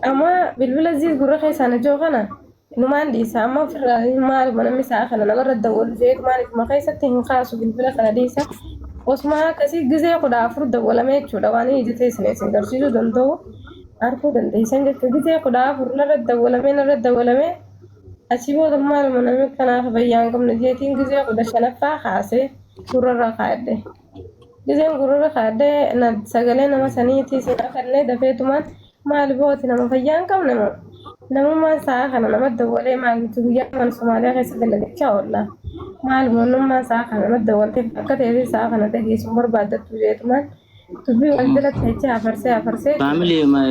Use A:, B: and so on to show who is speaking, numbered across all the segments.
A: Amma bilbila ziis gurra keessaan ijoo kana numaan dhiisa. Amma ofirraa maaluma namni sa'a kana namarra dawwalu jeetumaan ifuma keessatti hin kaasu bilbila kana dhiisa. Osuma akkasii gizee 14 dawwalame jechuudha waan ija teessine isin garsiisuu danda'u arguu dandeessan jechuudha. Gizee 14 narra dawwalamee narra dawwalamee achii booda maaluma namni kanaaf fayyaa hin qabne jeetiin gizee 15ffaa kaasee gurrarra kaa'adhe. Gizeen gurrarra kaa'adhe na sagalee nama saniitii sin afannee dafeetumaan maali booti nama fayyaa hin qabne moo namummaan sa'a kana nama dawwalee maal nuti guyyaa mana Somaaliyaa keessa dalagachaa oolla maal moonnummaan sa'a kana nama dawwalteef akka ta'eef sa'a kana dhageessuun barbaaddattu jeetumaan dubbii wal jala teechee afarsee afarsee jechuudha.
B: Family
A: Amma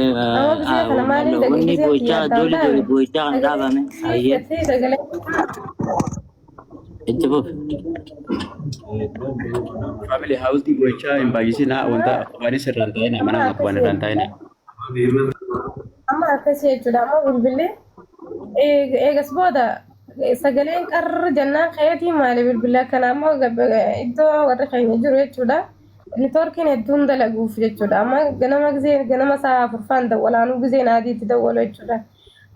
A: gizee kana maaliin dhagee
B: wanni
A: gizeen
B: boo'ichaa
A: kiyya addaan
B: dooli dooli
A: taane
B: boo'ichaa kan
A: sagalee
B: dhaabame hayyee
A: jettee sagalee
B: itti fufi.
C: Family house boo'ichaa hin baay'isinaa wanta qubaanis irraan ta'ina
A: amma
C: mana qubaan
A: akkasii
C: irraan ta'ina.
A: Amma akkasii jechuudha. Amma bilbilli eegas booda sagaleen qarr jennaan ka'eetii maali bilbilli akkana amma iddoo warri keenya jiru jechuudha. Neetwoorkiin hedduun dalaguuf jechuudha. Amma ganama gisee ganama sa'a afurfaan dawwalaanuu giseen adiitti dawwalu jechuudha.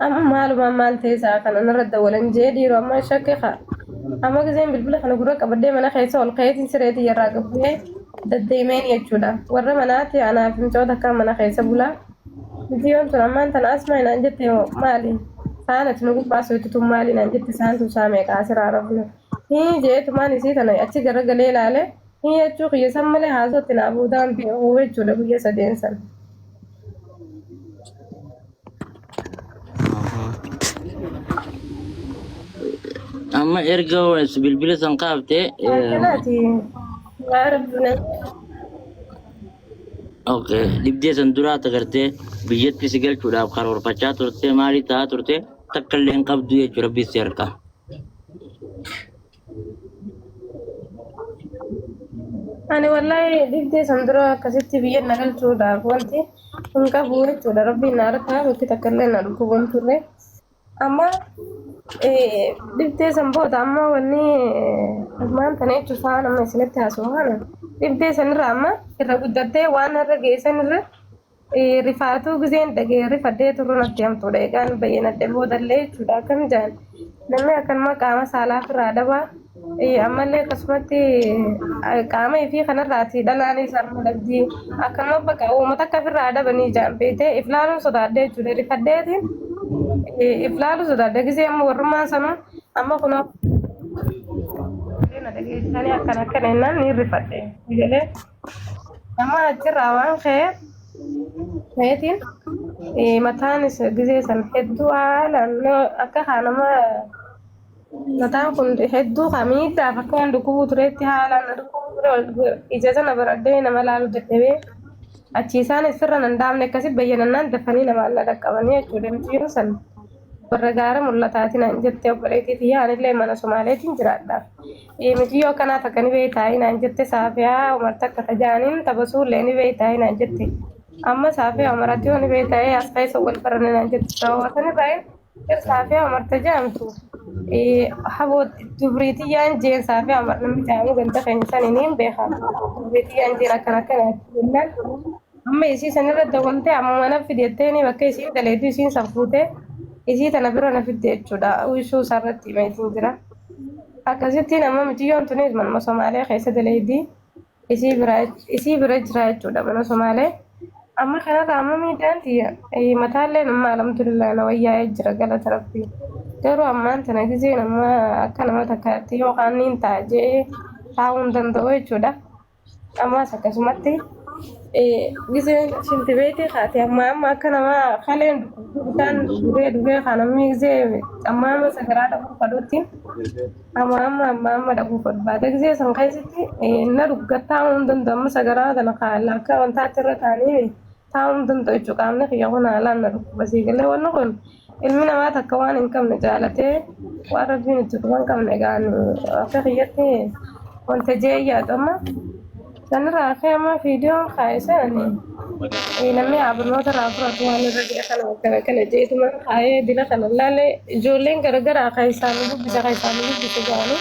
A: Amma maalumaan maal ta'e sa'a kana narra dawwalan jee dhiiroo amma shakke kaa. Amma giseen bilbila kana gurra qabadhee mana keessa ol ka'eetiin sireetii irraa gabbee deddeemeen jechuudha. Warra manaati anaaf micoota akka mana keessa bulaa. Miciyyoon tun ammaan tana asmaa naan jette maali? Sa'aan ati nu gubbaa soitu tun maali naan jette sa'aan tun sa'a meeqa asirraa rafne. Hii jeetumaan isii tana achi garagalee ilaale. Hii jechuu kiyya san malee haasootti naa boodaan beeku jechuudha guyya sadeen san.
B: Amma erga bilbila san kaafte
A: Akkanaati. Yaa Rabbi na
B: okay, dhibdee san duraa tagartee biyyatti si galchuudhaaf karoorfachaa turte maalii ta'aa turte takka illee hin qabdu jechuudha rabbi si harka.
A: Ani wallahi dhibdee san dura akkasitti biyya na galchuudhaaf wanti hin qabu jechuudha. Rabbiin na harkaa bakki takka illee na dhukkubu hin turre. Amma dhibdee san booda amma wanni ammaan tana jechuun sa'a nama isinitti haasa'u kana dhibdee sanirra amma irra guddattee waan irra ga'e sanirra Rifaatuu gizeen dhaga'e rifadhee turuu natti hamtuudha. Egaan bayyanadhe boodallee jechuudha. Akkam jedhan namni akkanuma qaama saalaa ofirraa dhabaa. Ammallee akkasumatti qaama ifii kanarraati dhalaanis harma dhabdii. Akkanuma bakka uummata akka ofirraa dhabanii jedhan beektee if laaluun sodaadhee jechuudha. Rifadheetiin if laaluu sodaadhe gizee amma warrummaan sanuu amma kunoo na dhageessisanii akkana akkana jennaan ni rifadhe. Jedhee Amma achirraa waan ka'eef ka'eetiin mataanis gizee san hedduu haalaan akka kaa nama mataan kun hedduu kaa miidhaaf akka waan dhukkubuu tureetti haalaan na dhukkubuu ture ija sana baradhee nama laaluu dadhabee achi isaanis sirra nan dhaabne akkasi bayyanannaan dafanii namaan na dhaqqabanii jechuudha mucayyoon san warra gaara mul'ataati naan jette obboleettii tiyya anillee mana Somaaleetiin jiraadha. Miciyyoo akkanaa takka ni beektaa naan jette Saafiyaa Umar takka tajaaniin taphasuullee ni beektaa naan jette. Amma Saafiyaa Umar ati yoo ni beektaa as keessa wal baranne naan jette. Sababa sanirraa Saafiyaa Umar tajaamtu haboo dubriitiyyaan jeen Saafiyaa Umar namni jaamu ganda keenya saniin hin beeka. Dubriitiyyaan jeen akkana akkana jennaan. Amma isii sanirra dawwaltee amma mana fideetteeni bakka isiin daleetu isiin san fuutee isii tana bira na fidde jechuudha. Uwwisuu isaarratti himeetiin jira. Akkasittiin amma miciyyoon tunis manuma Somaalee keessa daleeddi. Isii bira isii bira jira jechuudha mana Somaalee. Amma kanarraa amma miidhaan tiyya mataalleen amma alhamdulillah na wayyaa'ee jira galata rabbii. Garuu ammaan tana gizeen amma akka nama takkaatti yookaan niin ta'a jee taa'uu hin danda'u jechuudha. Ammas akkasumatti giseen shintibeetii kaate amma amma akka nama kaleen bishaan dhugee dhugee kan namni gisee amma amma sagaraa dhaquu fadhutti amma amma amma amma dhaquu fadhu baate gisee san keessatti na dhuggattaa hin danda'u amma sagaraa kana kaala akka wantaatti irra taa'anii taa'uu hin danda'u jechuudha. Qaamni kiyya kun haalaan na dhukkuba sii galee wanni kun ilmi namaa takka waan hin qabne jaalatee waan rabbiin itti quba hin qabne gaan akka kiyyatti wanta jee yaadu amma sanirraa ka'ee amma viidiyoon kaa'e sanani namni haa barnoota irraa fudhatu waan irra ga'e kana akkana kana jeetuma kaa'ee dila kana ilaalee ijoolleen garagaraa kan isaan dubbisa kan isaan dubbisa jedhanii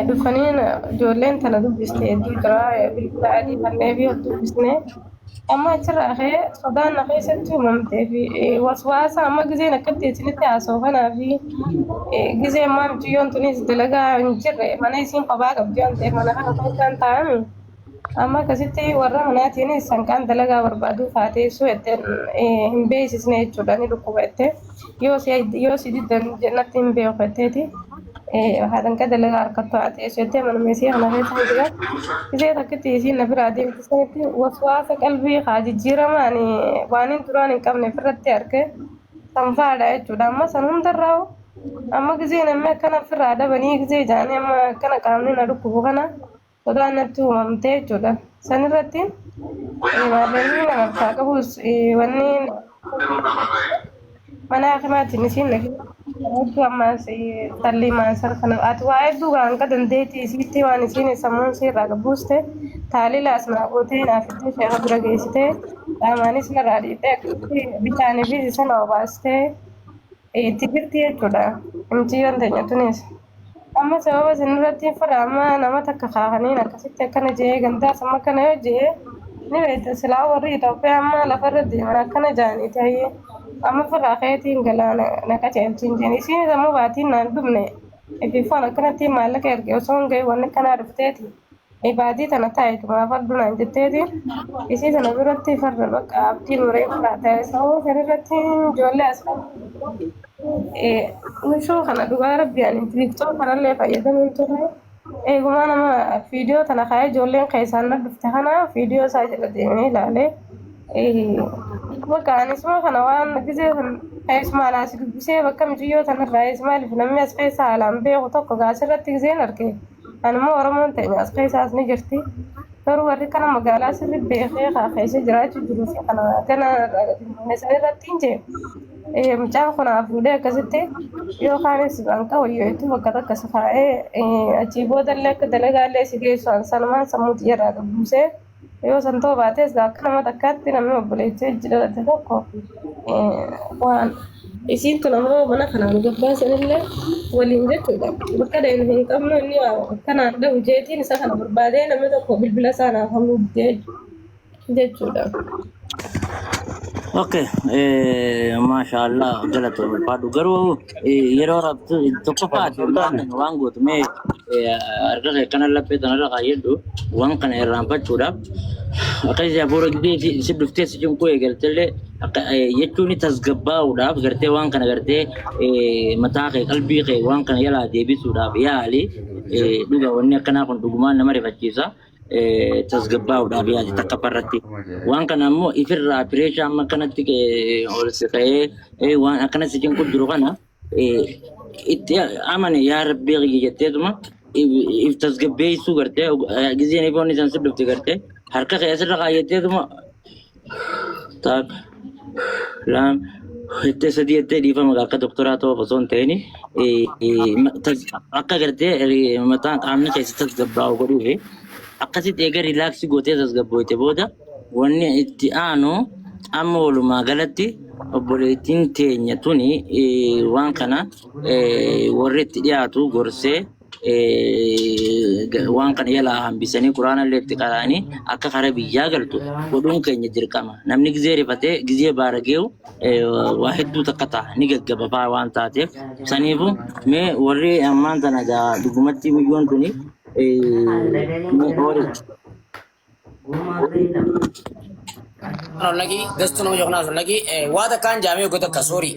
A: Dhufanii ijoolleen tana dubbiste hedduu jira. Bilbila adii fannee fi ol dubbisne. Amma achirraa ka'ee sodaan na keessatti uumamtee fi waswaasa amma gizeen akkatti isinitti haasa'u kanaa fi gizee ammaa mucayyoon tunis dalagaa hin jirre mana isiin kophaa qabdi waan ta'eef mana kana keessaan taa'ame amma akkasitti warra manaatiinis sanqaan dalagaa barbaaduu faateessuu jettee hin beeksisne jechuudha ni dhukkuba jettee yoo si diddan jennatti hin beeku jetteeti haadhanqa dalagaa harkattu haa teessu jettee manuma isii kana keessa jira. Isee takkitti isiin na biraa deemte sanitti waswaasa qalbii haa jijjiirama ani waan hin duraan hin qabne ofirratti arge san fa'aadha jechuudha. Amma san hundarraa amma gizee namni akkana ofirraa dhabanii gizee jaanii amma akkana qaamni na dhukkubu kana sodaan natti uumamte jechuudha. San irratti maallaqni nama harkaa qabus wanni mana hakimaatiin isiin na hedduu ammaas tallii maansar kana ati waa hedduu hanqa dandeettii isiitti waan isiin sammuun isii irraa gabbuuste taalilaas naa gootee naa fiddee sheeka bira geessitee qaamaanis narraa dhiittee akkasitti bishaanii fi isa na obaastee itti jirti jechuudha. Mucayyoon teenya tunis. Amma sababa isin irratti fira amma nama takka kaahaniin akkasitti akkana je'ee gandaas amma akkana yoo je'ee ni beekta silaa warri Itoophiyaa amma lafarra deeman akkana ja'aniiti hayyee amma firraa keetiin galaa na qajeelchiin jeen isiinis ammoo baatiin naan dhumne ifiifaan akkanatti maallaqa erge osoo hin gahin wanni akkanaa dhufteeti baadii tana taa'eetuma fardu naan jetteeti isii tana biratti farda bakka abdii muree firaa ta'e sababa san irratti ijoollee as Mishoo kana dhugaa rabbi ani tiktok kanallee fayyadamuun turre eegumaa nama viidiyoo tana kaa'ee ijoolleen keessaan na dhufte kana viidiyoo isaa jala deemee ilaalee bakka ani isuma kana waan gisee san keessumaa naas dubbisee bakka mijiyyoo tanarraa maaliif namni as keessa haalaan beeku tokko gaasirratti giseen arge Ani immoo Oromoon teenya as keessaas ni jirti. Garuu warri kana magaalaa sirri beekee kaa keessa jiraachuu jiruu fi kana gana san irratti hin jee. Mucaan kun haa fuudhee akkasitti yookaanis hanqa wayyoitu bakka takka si kaa'ee achii boodallee akka dalagaallee si geessu an sanumaan sammuu xiyyarraa gabbuusee Yoo san ta'uu baates akka nama takkaatti namni obboleettii hojii dhalate tokko waan isiin tun ammoo mana kanaan gabbaasanillee waliin jechuudha. Bakka deemu hin qabnu inni akkanaan dhahu jeetiin isa kana barbaadee namni tokko bilbila isaa naaf halluu didee jechuudha.
B: Okay, maashaallah galatoom ulfaadhu. Garuu yeroo rabtu tokkoffaa ati waan kana waan gootu mee harka kee kana laphee tanarra kaayyadhu waan kana irraanfachuudhaaf akka isi hafuura gidee si dhuftee si cinquu eegaltellee akka jechuun tasgabbaa'uudhaaf gartee waan kana gartee mataa kee qalbii kee waan kana jalaa deebisuudhaaf yaali. Dhuga wanni akkanaa kun dhugumaan nama rifachiisa. Tasgabbaa'uudhaaf yaali takka irratti. Waan kana ammoo ifirraa pireeshaa amma akkanatti ol si ka'ee waan akkana si cinqu jiru kana itti amane yaa rabbii kiyya jetteetuma if tasgabbeessuu gartee gizeen ifoonni san si dhufte gartee harka kee asirra kaayyatteetuma takka laam jettee sadii jettee dhiifama akka doktoraa ta'uuf osoo hin ta'in akka gartee mataan qaamni keessa tasgabbaa'u godhuufi akkasitti eega rilaaksii gootee tasgabbooyte booda wanni itti aanu amma walumaa galatti obboleettiin teenya tuni waan kana warri itti dhiyaatu gorsee waan kana jalaa hambisanii quraana illee itti qara'anii akka kara biyyaa galtu godhuun keenya dirqama. Namni gizee rifatee gizee baarageewu waa hedduu takka ta'a ni gaggaba fa'aa waan taateef saniifu mee warri ammaan tana gaa dhugumatti miyyoon tuni mee horii
D: Lagi gastu nama jokna lagi waa takkaan jaamee oggoo takka sorry.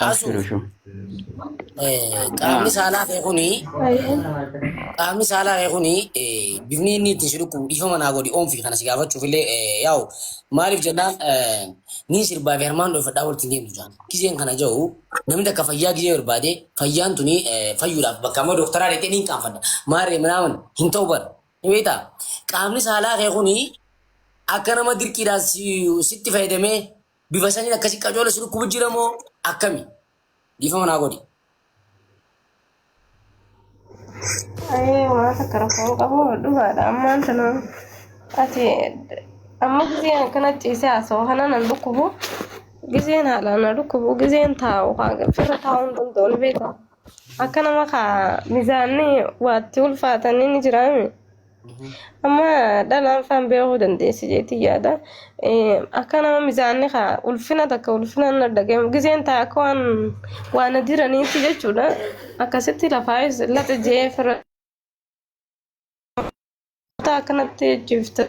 D: Asu qaamni saalaa kee kuni qaamni saalaa kee kuni bifni inni ittiin si dhukkubu dhiifama naa godhi oomfi kana si gaafachuuf illee yaa'u maaliif jennaan niin sirbaa fi harmaan dhoofadhaa walitti hin deemtu jaan gizeen kana ja'u namni takka fayyaa gizee barbaade fayyaan tuni fayyuudhaaf bakka amma dooktaraa dheetee niin qaanfadha maarree minaaman hin ta'u bara Ni beektaa? Qaamni saalaa kee kuni akka nama dirqiidhaan sitti fayyadamee bifa saniin akkasi qacoola si dhukkubu jira moo akkami? Dhiifama naa godhi.
A: Ayee waan takka rakkoo qabu dhugaadha. Ammaan tana ati amma gizeen akkana ciisee haasa'u kana nan dhukkubu gizeen haalaan na dhukkubu gizeen taa'u firra taa'uu hin danda'u ni beektaa. Akka nama kaa mizaanni waatti ulfaatanii ni jiraami. Amma dhalaan faan beekuu dandeessi jeetii yaada. Akka nama mizaanni kaa ulfina takka ulfina na dhagahamu giseen taa akka waan waan na diraniitti jechuudha. Akkasitti lafaayis laxa jee fira akkanatti jifta.